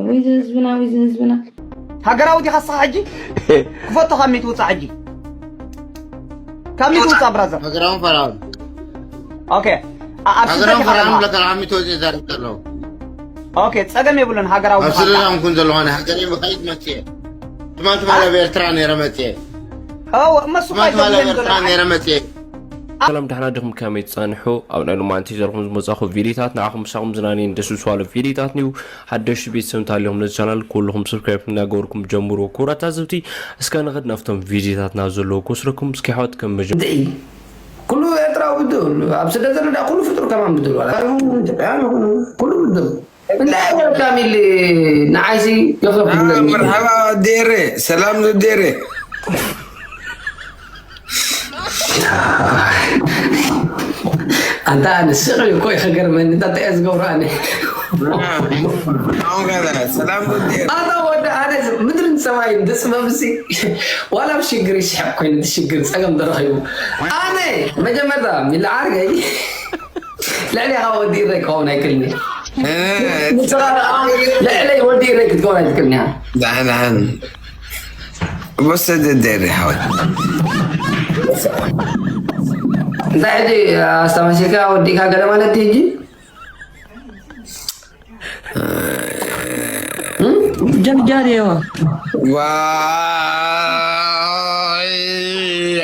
ወይ ህዝብና፣ ወይ ህዝብና። ሃገራዊ ዲኻ እስኻ ሕጂ? ክፈቶ ካብ ሚት ውፃእ ሕጂ። ካብ ሚት ውፃእ ብራዘር። ሃገራውን ፈራውን። ኦኬ። ኣ-፣ ኣብ ስደት ሃገራውን ኢኻ ፈራውን ዘለኻ። ብለካ ካብ ሚት ወፂእ ዛረብ ዘለኹ። ኦኬ፣ ጸገም የብሉን። ሃገራዊ ኣብ ምዃንካ። ስደት ኣንኩን ዘለኹ፣ ኣነ ሃገረይ ብኸይድ መፅየ። ትማል ትማል ኣብ ኤርትራ ነይረ መፅየ። ኣዎ፣ እመሱ ትማል ትማል ኣብ ከይደለም ኤርትራ ዘሎ። ነይረ መፅየ። ሰላም፣ ደሕና ዲኹም? ከመይ ትጸንሑ? ኣብ ናይ ሎማዓንቲ ዘርኹም ዝመጻኹ ቪዲዮታት ንዓኹም ምሳኹም ዝናነይን ደስ ዝብሉ ቪዲዮታት ንዩ። ሓደሽቲ ቤተሰብ እንተሃልዮም ነዚ ቻናል ኩልኹም ሰብስክራይብ እናገበርኩም ጀምሩ። ክቡራት ታዘብቲ፣ እስከ ንኸድ ናብቶም ቪዲዮታትና ዘለዉ ክወስደኩም። እስኪ ኣሕዋት ከም መጀመ- እንታይ? ኩሉ ኤርትራዊ ብድል፣ ኣብ ስደት ዘሎ ዳ ኩሉ ፍጡር ከማን ብድል፣ ዋላ ይኹን ኢትዮጵያውያን ይኹኑ፣ ኩሉ ብድል። እንታይ ወዳም ኢሊ ንዓይሲ ገፈፍ አ፣ ይብለኒ። መርሓባ ዴሬ፣ ሰላም ዴሬ። ኣንታ ኣነ ስቕ ኢሉ እኮ እዩ ክገርመኒ፣ እንታይ እየ ዝገብሮ ኣነ? አ፣ ኣሁን ጋር ሰላም ዴሬ። ኣታ ወዲ ኣነ ምድርን ሰማይን ድጽበብሲ፣ ዋላ ኣብ ሽግር ይስሕቕ ኮይኑ፣ እቲ ሽግር ጸገም ተረኺቡ። ኣነ መጀመርታ ሚላ ዓርገይ ልዕሌኻ ወዲ ኢረይ ክኸውን ኣይክእልን እየ። እ፣ ንስኻ ደኣ ልዕለይ ወዲ ኢረይ ክትከውን ኣይትክእልን እያ። ደሓን፣ ደሓን። ወሰደ ደሪ ሓወይ። እንታይ ሕጂ ኣስተማሲልካ ወዲእካ ገለ ማለት ድዩ ሕጂ? ጀርጃር እየዋ። ዋይ፣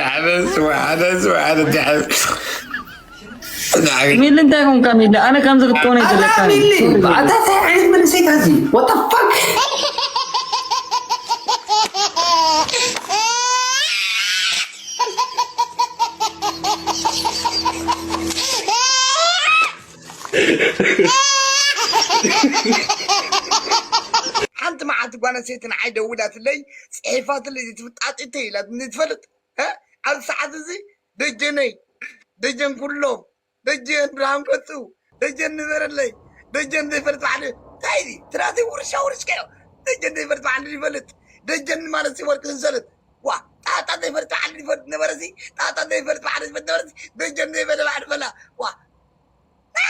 ሓደ ስዋ፣ ሓደ ስዋ፣ ሓደ ድሓር። ሚሊ እንታይ ኮንካ ሚሊ? ኣነ ከምዚ ክትኮነ ኣታ ይደለካ። ሚሊ፣ ኣታ እንታይ ዓይነት መንእሰይ ኢኻ እዚ? What the fuck? ሓንቲ መዓልቲ ጓል ኣንስተይቲ ንዓይ ደዊላትለይ፣ ጽሒፋትለይ፣ ዘይትፍጣጥ ኢለትኒ ትፈልጥ? እ? ኣብዚ ሰዓት እዚ ደጀነይ፣ ደጀን ኩሎም፣ ደጀን ብርሃን ገጹ፣ ደጀን ንበረለይ፣ ደጀን ዘይፈልጥ ባዕሉ፣ እንታይ እዚ? ትራተይ ውርሻ ውርሽካዮ። ደጀን ዘይፈልጥ ባዕሉ ይፈልጥ። ደጀን ማለት ሲወርቅ ሰንሰለት። ዋ፣ ጣጣ ዘይፈልጥ ባዕሉ ይፈልጥ ነበረ እዚ። ጣጣ ዘይፈልጥ ባዕሉ ይፈልጥ ነበረ እዚ። ደጀን ዘይበለ ባዕሉ በላ። ዋ። አ!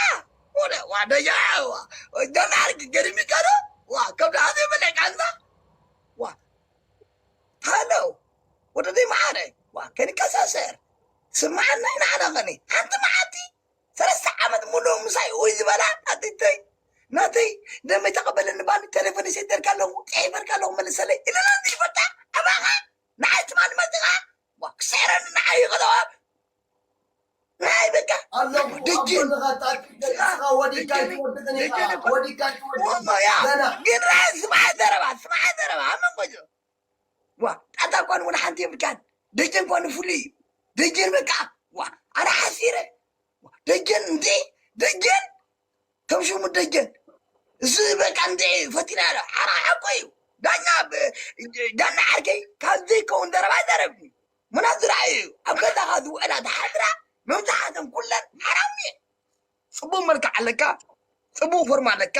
ወደ፣ ዋ፣ ደያ፣ ዋ። ደና አርግ፣ ገርሚ ከዶ። ዋ፣ ከብዳ ዘይበለ ቃንዛ። ዋ። ሃሎ። ወደ ደይ መዓረ። ዋ፣ ከንቀሳሰር። ስምዓና ኢና ኣናኸኒ። ሓንቲ መዓልቲ ሰለስተ ዓመት ሙሉ ምሳይ ኡይ ዝበላ ናተይ፣ ናተይ ደመይ ተቐበለኒ ባኒ ቴሌፎን ይሰደልካ ኣለኹ፣ ጽሒፈልካ ኣለኹ መልሰለይ ኢለና ዘይፈልጣ ኣባኻ ንዓይ ትማሊ መጺኻ ዋ ክስዕረኒ ንዓይ ይኸለዋ ንዓይ በቃ ኣለኹ ደጅን ኣብ ጎንኻ ጣል ገሊጽኻ ወዲድካ ደጀን ኣይትወድቕን ኢኻ፣ ደጀን እኮ ወዲድካ ኣይትወድቕን ኦሞ ያ ገና ግን ራእይ ስማዕ ዘረባ ስማዕ ዘረባ ኣብ መንጎ ዋ ጣጣ እኳ ንወላ ሓንቲ የብልካን። ደጀን እኳ ንፍሉይ እዩ። ደጀን በቃ ዋ ኣነ ሓሲረ። ዋ ደጀን እንዴ ደጀን ከም ሽሙ ደጀን እዚ በቃ እንዴ ፈቲና ዶ ሓራ ሓቆ እዩ። ዳኛ ብ- ዳኛ ዓርከይ ካብ ዘይከውን ዘረባ ዘረብኒ ምናት ዝረኣዩ እዩ። ኣብ ገዛኻ ዝውዕላ ዝሓድራ መብዛሕተን ኩለን ሓራም እየ። ጽቡቕ መልክዕ ኣለካ፣ ጽቡቕ ፎርማ ኣለካ፣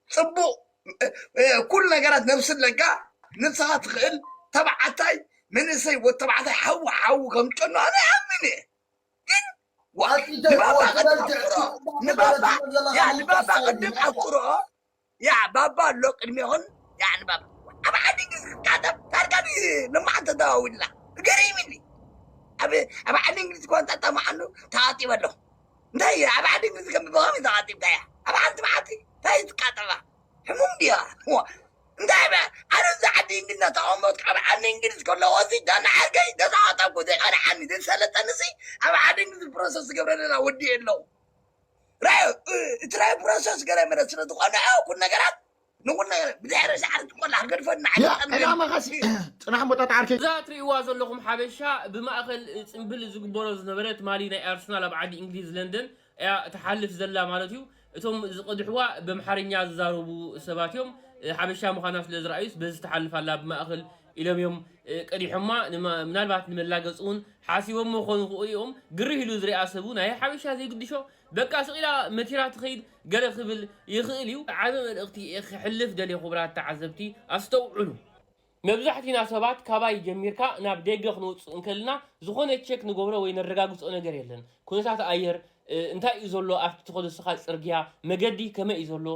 ጽቡቕ እ፣ እ፣ ኩሉ ነገራት ነብሲ ኣለካ፣ ንስኻ ትኽእል ተባዓታይ መንእሰይ ወዲ ተባዕታይ ሓዊ ሓዊ ከም ጨኑ ኣነ ኣምን እየ። ግን ዋ፣ ኣጽይተ ንባባ ወዲ ቅድም በልትዕ ኣፍቅሮ፣ ጽቡቕ ንባባ፣ መሰረት ዘለኻ ያ፣ ንባባ ይካሳይ ቅድም ይላል። ኣፍቅሮ፣ ያ፣ ባባ ኣሎ ቅድሜኹን፣ ያ፣ ንባባ። ኣብ ዓዲ እንግሊዝ ክቃጠብ፣ ታርጋ ድዩ ንማዓት ተደዋዊልና? ገሪምኒ። ኣብ፣ ኣብ ዓዲ እንግሊዝ እኳ እንተጠማዓኑ ተቓጢበ ኣለኹ። እንታይ እዩ? ኣብ ዓዲ እንግሊዝ ከም ብኸመይ ተቓጢብካያ? ኣብ ሓንቲ መዓልቲ እንታይ ትቃጠባ? ሕሙም ድያ? ዋ፣ እንታይ በ-፣ ኣነ እዚ ዓዲ እንግሊዝ እናተቐመጥኩ ኣብ ዓዲ እንግሊዝ ከለኹ እዚ ዳና ዓርከይ ተተቓጠብኩ ዘይቀንዓኒ፣ ዘይሰለጠኒ እዚ ኣብ ዓዲ እንግሊዝ ፕሮሰስ ዝገብረለና ወዲ የለዉ። ራዮ፣ እ-፣ እቲ ናይ ፕሮሰስ ገለ መለ ስለ ዝኾነ፣ ኩሉ ነገራት ንኹሉ ነገር ብድሕሪ ሰዓት ትቆላ፣ ገድፈና፣ ያ፣ ኣይጠቅምን። ዕላማኻስ ጽናሕ እሞ ጣጣ ዓርከይ። እዛ ትርእይዋ ዘለኹም ሓበሻ ብማእኸል ጽምብል ዝግበሮ ዝነበረ ትማሊ ናይ ኣርሰናል ኣብ ዓዲ እንግሊዝ ለንደን እያ ትሓልፍ ዘላ ማለት እዩ። እቶም ዝቐድሕዋ በምሓርኛ ዝዛረቡ ሰባት እዮም። እ፣ ሓበሻ ምዃና ስለ ዝረኣዩስ በዚ ትሓልፍ ኣላ ብማእኸል ኢሎም እዮም፣ እ፣ ቀዲሖማ። ንማ-፣ ምናልባት ንመላገፂ እውን ሓሲቦሞ ክኾኑ ይኽእሉ እዮም። ግርህ ኢሉ ዝሪኣ ሰብ እውን ኣይ ሓበሻ ዘይግድሾ በቃ ስቕ ኢላ መቲራ ትኸይድ ገለ ክብል ይኽእል እዩ። ዓቢ መልእኽቲ እየ ክሕልፍ ደልየ ክቡራት ተዓዘብቲ ኣስተውዕሉ። መብዛሕቲና ሰባት ካባይ ጀሚርካ ናብ ደገ ክንወጽእ እንከልና ዝኾነ ቸክ ንገብሮ ወይ ነረጋግጾ ነገር የለን። ኩነታት ኣየር፣ እንታይ እዩ ዘሎ ኣብቲ ትኸዶ ንስኻ ጽርግያ፣ መገዲ ከመይ እዩ ዘሎ፣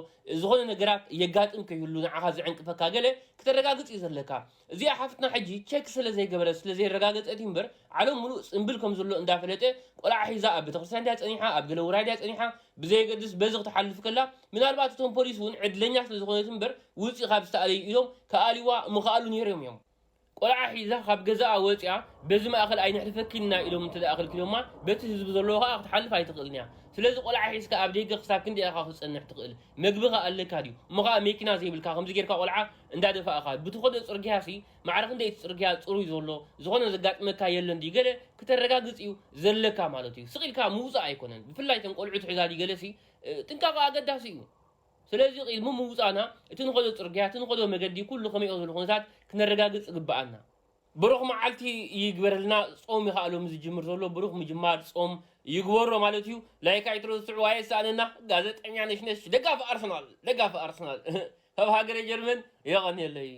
ዝኾነ ነገራት የጋጥም ከይህሉ ንዓኻ ዘዕንቅፈካ ገለ ክተረጋግጽ እዩ ዘለካ። እዚኣ ሓፍትና ሕጂ ቸክ ስለ ዘይገበረት፣ ስለ ዘይረጋገጸት እዩ እምበር፣ ዓለም ምሉእ ጽምብል ከም ዘሎ እንዳፈለጠ፣ ቆልዓ ሒዛ ኣብ ቤተክርስትያን ድያ ጸኒሓ፣ ኣብ ገለ ውራይ ድያ ጸኒሓ፣ ብዘየገድስ በዚ ክትሓልፍ ከላ፣ ምናልባት እቶም ፖሊስ እውን ዕድለኛ ስለ ዝኾነት እምበር፣ ውጽኢ ካብ ዝተኣለዩ ኢሎም ክኣልይዋ ምኽኣሉ ነይሮም እዮም። ቆልዓ ሒዛ ካብ ገዛኣ ወፂኣ በዚ ማእኸል ኣይነሕልፈኪን ኢና ኢሎም እንተ ደኣ ከልኪሎማ፣ በቲ ህዝቢ ዘለዎ ኸዓ ክትሓልፍ ኣይትኽእልን እያ። ስለዚ ቆልዓ ሒዝካ ኣብ ደገ ክሳብ ክንደይ ኢኻ ክትፀንሕ ትኽእል? መግቢ ኸ ኣለካ ድዩ? እሞ ኸዓ መኪና ዘይብልካ ከምዚ ጌርካ ቆልዓ እንዳደፋእኻ ብትኸዶ ፅርግያ ሲ ማዕረ ክንደይ እቲ ፅርግያ ፅሩይ ዘሎ ዝኾነ ዘጋጥመካ የለን ድዩ ገለ ክተረጋግፅ እዩ ዘለካ ማለት እዩ። ስቕ ኢልካ ምውፃእ ኣይኮነን። ብፍላይ እተን ቆልዑት ሒዛ ድዩ ገለ ሲ ጥንቃቐ ኣገዳሲ እዩ። ስለዚ ቅድሚ ምውፃእና እቲ ንኸዶ ፅርግያ፣ እቲ ንኸዶ መገዲ ኩሉ ከመይ እዩ ዘሎ ኩነታት ክነረጋግፅ ይግበኣና። ብሩኽ መዓልቲ ይግበረልና። ጾም እዩ ከዓ ሎሚ ዝጅምር ዘሎ። ብሩኽ ምጅማር ጾም ይግበሮ ማለት እዩ። ላይክ ኣይትረስዑ፣ ኣየሳእነና። ጋዜጠኛ ነሽነሽ ደጋፊ ኣርሰናል፣ ደጋፊ ኣርሰናል ካብ ሃገረ ጀርመን የቐንየለይ።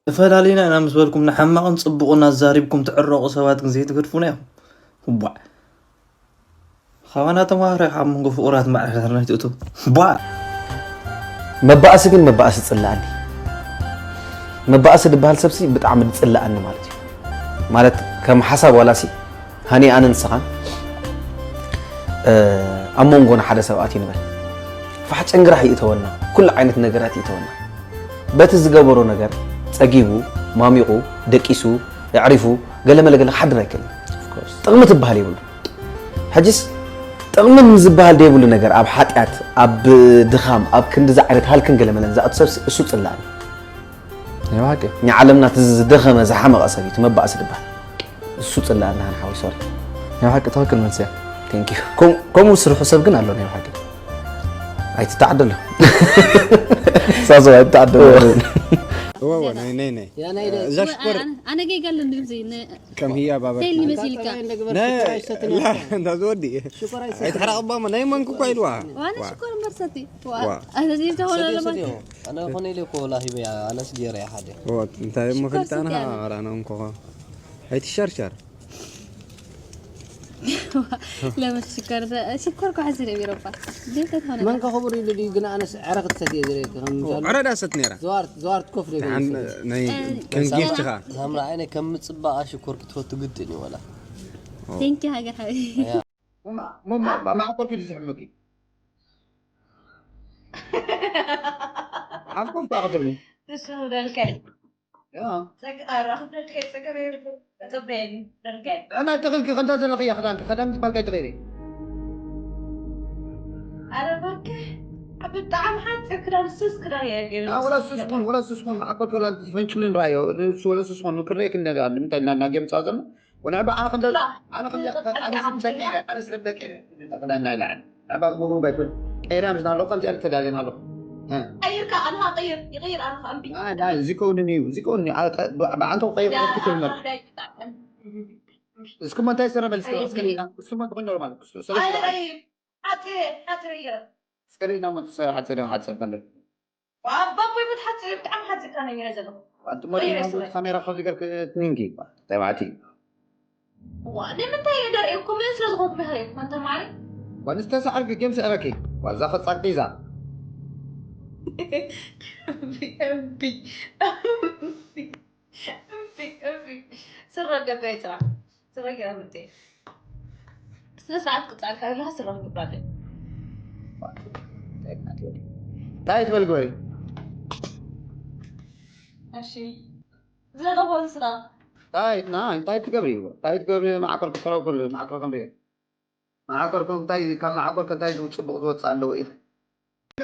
ተፈላሊና ኢና ምስ በልኩም ንሓማቕን ጽቡቕን ኣዛሪብኩም ትዕረቑ ሰባት ግን ዘይትገድፉና ኢኹም። ዋዕ። ካባና ተማሃሮ ኢኻ ኣብ መንጎ ፍቑራት ማዕረ ኢንተርኔት እቱ። ቧ! መባእሲ ግን መባእሲ ጽላኣኒ። መባእሲ ዝበሃል ሰብሲ ብጣዕሚ ዝጽላኣኒ ማለት እዩ። ማለት ከም ሓሳብ ዋላሲ ሃኒ ኣነ ንስኻን፣ እ፣ ኣብ መንጎና ሓደ ሰብ ኣትዩ ንበል። ፋሕ ጨንግራሕ ይእተወና፣ ኩሉ ዓይነት ነገራት ይእተወና። በቲ ዝገበሮ ነገር ጸጊቡ፣ ማሚቑ፣ ደቂሱ፣ ኣዕሪፉ፣ ገለመለ ገለ ክሓድር ኣይክእልን። ጥቕሚ ትበሃል የብሉ። ሕጅስ ጥቕሚ ዝበሃል ዘይብሉ ነገር ኣብ ሓጢኣት፣ ኣብ ድኻም፣ ኣብ ክንድዚ ዓይነት ሃልክን ገለመለን ዝኣቱ ሰብ እሱ ጽላእኒ። ናይ ብሓቂ? ናይ ዓለምና እቲ ዝደኸመ ዝሓመቐ ሰብ እዩ እቲ መባእሲ ዝበሃል። እሱ ጽላእኒ ሃን ሓወይ፣ ሶሪ። ናይ ብሓቂ ትኽክል መልሲ እያ። Thank you። ከም-፣ ከምኡ ስርሑ ሰብ ግን ኣሎ ናይ ብሓቂ። ኣይትተዓደሎ። ሳሶ ኣይትተዓደሎ። እወ፣ እወ፣ ናይ፣ ናይ፣ ናይ። ያ ናይ ደ-፣ እዛ ሽኮር ኣነ፣ ኣነ ጌጋ ኣለኒ ድምፂ፣ ን-፣ ከም ህያ ባበር። ተይልኒ መሲልካ። ኣንታ እንታይ እንደግበር ነ-፣ ሽኮር ኣይሰትን ላ-፣ እያ። እንዳ ዝወዲ። ሽኮር ኣይሰትን። ኣይትሕረቕ እባ፣ ናይ መንኩ እኳ ኢልዋ። ዋና ዋ። ሽኮር እምበር ሰቲ። ዋ። ዋ። ኣዚ ዝተሆነ ሰቲ፣ ለማን። ሰቲ፣ ኣነ ኮነ ኢለ እኮ ላሂበያ፣ ኣነስ ገይረ እያ ሓደ። ዋ፣ እንታይ እሞ ሽኮር ፈልጣና ሰቲ ኣለ። ራና እንኮ። ኣይትሸርሸር። ለምን ሽኮር ዘ-፣ ሽኮር እኮ ሓዚ ርኤ ቢሮባ። ዘይተትኾነ መን ከ ክቡር ኢሉ ድዩ? ግን ኣነስ ዕረ ክትሰትየ ዝርእየኪ ከም ኦ፣ ምሳሉ ዕረ ዳሰት ነይራ። ዘዋርት፣ ዘዋርት ኮፍ ደገ ሓን ይሰትየ። ናይ እ፣ ከም ጊፍት ኢኻ። ሳምራ ዓይነ ከም ምጽባኣ ሽኮር ክትፈቱ ግድን እዩ ወላ። ኦ። Thank you ሃገር ሓቢቢ። ያ። ማ-፣ ማ-፣ ማ-፣ ማዕቆር ፊት ዝሕምቂ። ዓፍኩም ፋቕድልኒ። ንሱ ደልከ። ያ። ጸግ-፣ ኧረ፣ ክብደት ከይጸገበ ይርዱ። ጽበየኒ፣ ደርገ። ኣና ተኽልኪ ከምዛ ዘለኽያ ክዳንኪ፣ ክዳን ትባል ከይትቕይሪ። ኣረ እባክህ፣ ብጣዕሚ ሓፂር ክዳን፣ ስስ ክዳን እየ ገይሩ። ያ፣ ወላ ስስ ኹን፣ ወላ ስስ ኹን፣ ዓቀብ ወላ ፈንጭልን ራዮ፣ እሱ ወላ ስስ ኹን፣ ክረየክ እንደጋ፣ ንምንታይ እና፣ እና ጌም ጻዘም? ወላ በዓል ክንደ-፣ ላ። ኣነ ክንደ-፣ ኣነ ስም ደቂ፣ ኣነ ስም ደቂ፣ ክዳን ናይ ላዕሊ። ኣባ ጉሩ ባይኩን። ኤራ ምስ ናሎ፣ ከምዚ ኣለ ተዳሌ ናሎ። እ። ቀይርካ፣ ኣነ ቀይር፣ ይቀይር፣ ኣነ እምቢ። ኣይ፣ ዳይ፣ እዚ ከውንኒ እዩ፣ እዚ ከውንኒ። ኣ፣ ተ-፣ ብ-፣ ብዓንተው ቀይር ያ፣ ክትብል ነበር። ዳይ፣ እስኪ ሞ እንታይ ስረ በል፣ እስኪ፣ ኣይ፣ እስኪ፣ እስኪ ሞ ትኾን ኖርማል፣ እስኪ፣ ስለ ኣይ፣ ስለ ኣይ፣ ሓፂር፣ ሓፂር እየ። እስከ ሪእና ሞ ትሰ-፣ ሓፂር፣ ሓፂር በል። ኣባ ቦይ፣ ሞት ሓፂር፣ ብጣዕሚ ሓፂር ካነ እየ ዘለኹ። ኣንቲ ሞዲ ቀይር፣ ናቱ እስኪ። ካሜራ ካብ ዝገር ክ-፣ ትኒንኪ፣ ተባዕቲ። ዋ፣ ንምንታይ እዩ ደርእየኩም? ስለ ዝኾንኩ ዶ ደርእየኩም? ኣንተ ማሪ? ዋ፣ ንዝተሳዕርኪ ጌም ስዕረኪ። ዋ፣ እዛ ኸጻቂ እዛ። እምቢ፣ እምቢ፣ እምቢ፣ እምቢ፣ እምቢ። ስረ ገበይ ጥራሕ። ስረ ገይረ መጥየ። ስነ ስርዓት ክጻልካ ከለኻ ስረ ምግባር። እንታይ ትበል ግበሪ? እሺ። ዘለኹ ስራ። እንታይ፣ ና፣ እንታይ ትገብሪ? እንታይ ትገብሪ? ማዕቀር ክፈረው ክል፣ ማዕቀር ክንሪ። ማዕቀር ከ እንታይ፣ ካብ ማዕቀር ከ እንታይ ጽቡቕ ዝወጽእ ኣለዎ ኢኺ?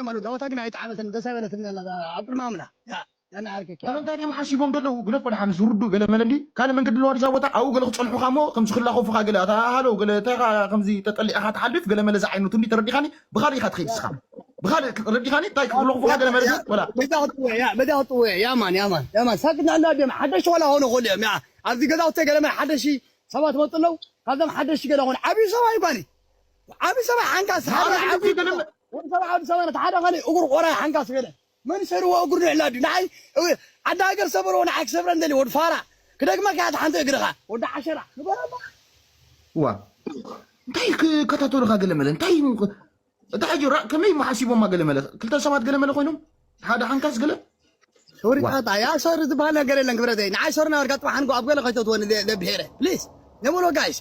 ማለት ዳውታ ግን ኣይጠዓመትን፣ ደስ ኣይበለትን ኣላ፣ ኣብ ቅድሚ ኣምና። ያ፣ ያ ንዓርከ። ያ፣ እንታይ ድዮም ሓሲቦም ዘለዉ? ግደፎ ደሓን፣ ዝርዱ ገለ መለሊ፣ ካልእ መንገዲ ኣለዋ ድዛ ቦታ፣ ኣብኡ ገለ ክጸንሑኻ እሞ፣ ከምዚ ክላኸፉኻ ገለ፣ ኣታ ሃሎ፣ ገለ፣ እንታይ ኢኻ ከምዚ ተጠሊዕኻ ትሓልፍ? ገለ መለ ዝዓይነቱ እንዲ ተረዲኻኒ፣ ብኻልእ ኢኻ ትኸይድ ንስኻ። ብኻልእ ተረዲኻኒ፣ እንታይ ክልኹፉኻ ገለ መለ ወላ። በዛ ክጥወ፣ ያ፣ በዛ ክጥወ፣ ያ ማን፣ ያ ማን፣ ያ ማን። ሳክት ናላ ድዮም፣ ሓደሽ ዋላ ሆነ ኾል እዮም፣ ያ። ኣብዚ ገዛውቲ ገለ መለ ሓደሽ ሰባት መጡ ኣለዉ፣ ካብዞም ሓደሽ ገለ ኾነ፣ ዓብዩ ሰብኣይ ባኒ። ዓብዩ ሰብኣይ ሓንካስ፣ ሓደ ማዕረ ዓብዩ እዚ ገለ መ- ወዲ ሰብኣይ፣ ወዲ ሰብኣይ፣ ሓደ ኻሊ እግሩ ቆራይ ሓንካስ ገለ። መን ሰብርዎ እግሩ ንዕላ ድዩ? ንዓይ፣ እ፣ ዓዲ ሃገር ሰብርዎ ንዓይ ክሰብረ እንደሊ ወዲ ፋራ። ክደግመካ እያ እታ ሓንቲ እግርኻ። ወዲ ዓሸራ። ንበረባ። ዋ። እንታይ ክከታተሉኻ ገለ መለ እንታይ? እታ ሕጂ ራ ከመይ መሓሲቦማ ገለ መለ ክልተ ሰባት ገለ መለ ኮይኖም ሓደ ሓንካስ ገለ። ሶሪ ጣጣ፣ ያ ሶሪ ዝበሃል ነገር የለን ክብረተይ። ንዓይ ሶሪ ናበልካ ጥራሕ ንጎ ኣብ ገለ ከይተትወኒ ዘብሄረ ፕሊስ። ነብሎ ጋይስ፣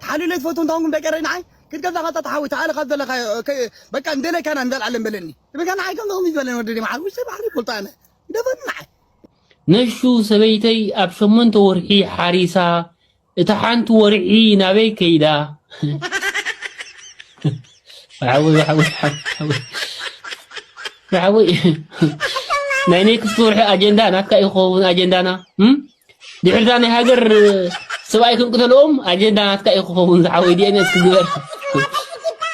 ተሓልዩለይ ትፈቱ እንታውን ደቀረይ ንዓይ ክትገዛ ኸጣ ተሓዊ ተኣለ ካብ ዘለኻ በቃ እንደለካና እንዳልዓለን በለኒ ትብልካ ንዓይ ከም ኹም ዝበለን ወደዲ መሓር ውሽጢ ባሕሪ ይፈልጦ ኣነ ይደፈኒ ንዓይ ነሹ ሰበይተይ ኣብ ሸሞንተ ወርሒ ሓሪሳ እታ ሓንቲ ወርሒ ናበይ ከይዳ? ሓወይ ሓወይ ሓወይ ናይ ኔክስት ወርሒ ኣጀንዳ ናትካ እዩ ክኸውን ኣጀንዳና ድሕርታ ናይ ሃገር ሰብኣይ ክንቅተልኦም ኣጀንዳ ናትካ እዩ ክኸውን ዝሓወይ ዲኤንኤስ ክግበር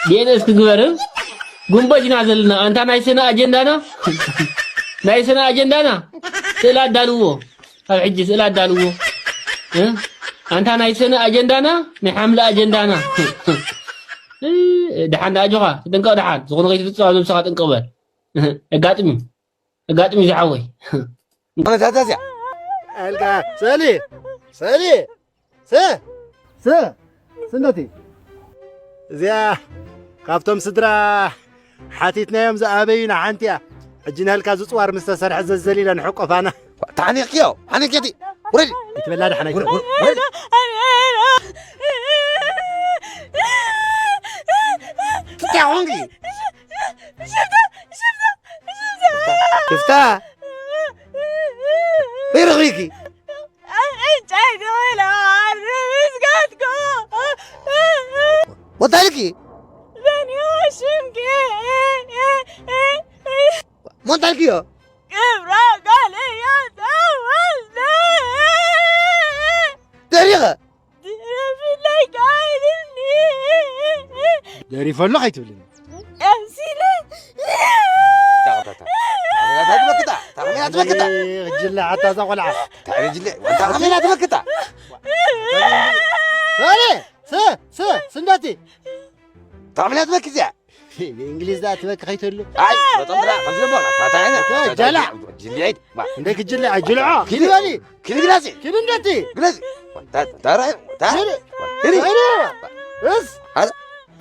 ዲኤንኤስ ክግበር ጉንበጅና ዘለና ኣንታ ናይ ሰነ ኣጀንዳና ናይ ሰነ ኣጀንዳና ስእላ ኣዳልዎ ካብ ሕጂ ስእላ ኣዳልዎ ኣንታ ናይ ሰነ ኣጀንዳና ናይ ሓምለ ኣጀንዳና ድሓን ኣጆኻ ትጥንቀቕ ድሓን ዝኾነ ከይትፍፅም ኣብ ነብስኻ ጥንቀቕ በል ኣጋጥሚ ኣጋጥሚ ዝሓወይ መታተስያ ኣልካ ስእሊ ስእሊ ስ ስ ስንደቲ እዚኣ ካብቶም ስድራ ሓቲትናዮም ዝኣበዩና ሓንቲ እያ። ሕጂ ነልካ ዝፅዋር ምስ ተሰርሐ ዘዘሊለ ንሕቆፋና። ተሓኒቕክዮ ሓኒቅቲ ውረዲ ይትበላ ድሓን ኣይኮነ ውረዲ ትታይ ኾንኪ ሽፍታ በይረኺኪ ወንታይልኪ ወንታይልኪዮ ድሕሪኸ ደሪፈ ኣሎ ከይትብልኒ ግጅለ ሓታ እዛ ቆልዓ ግጅለ ትበክታ ሰለ ሰ ሰ ስንዳቲ ታዕምላ ትበክ እዚኣ እንግሊዝ ዳ ትበክ ከይትህሉ ኣይ በጣም ብላ ከምዚ ደሞ ታታይና ጀላ እንደ ግጅለ ጅልዖ ኪድ በሊ ኪድ ግላሲ ኪድ እንደቲ ግላሲ ታራ ታራ እስ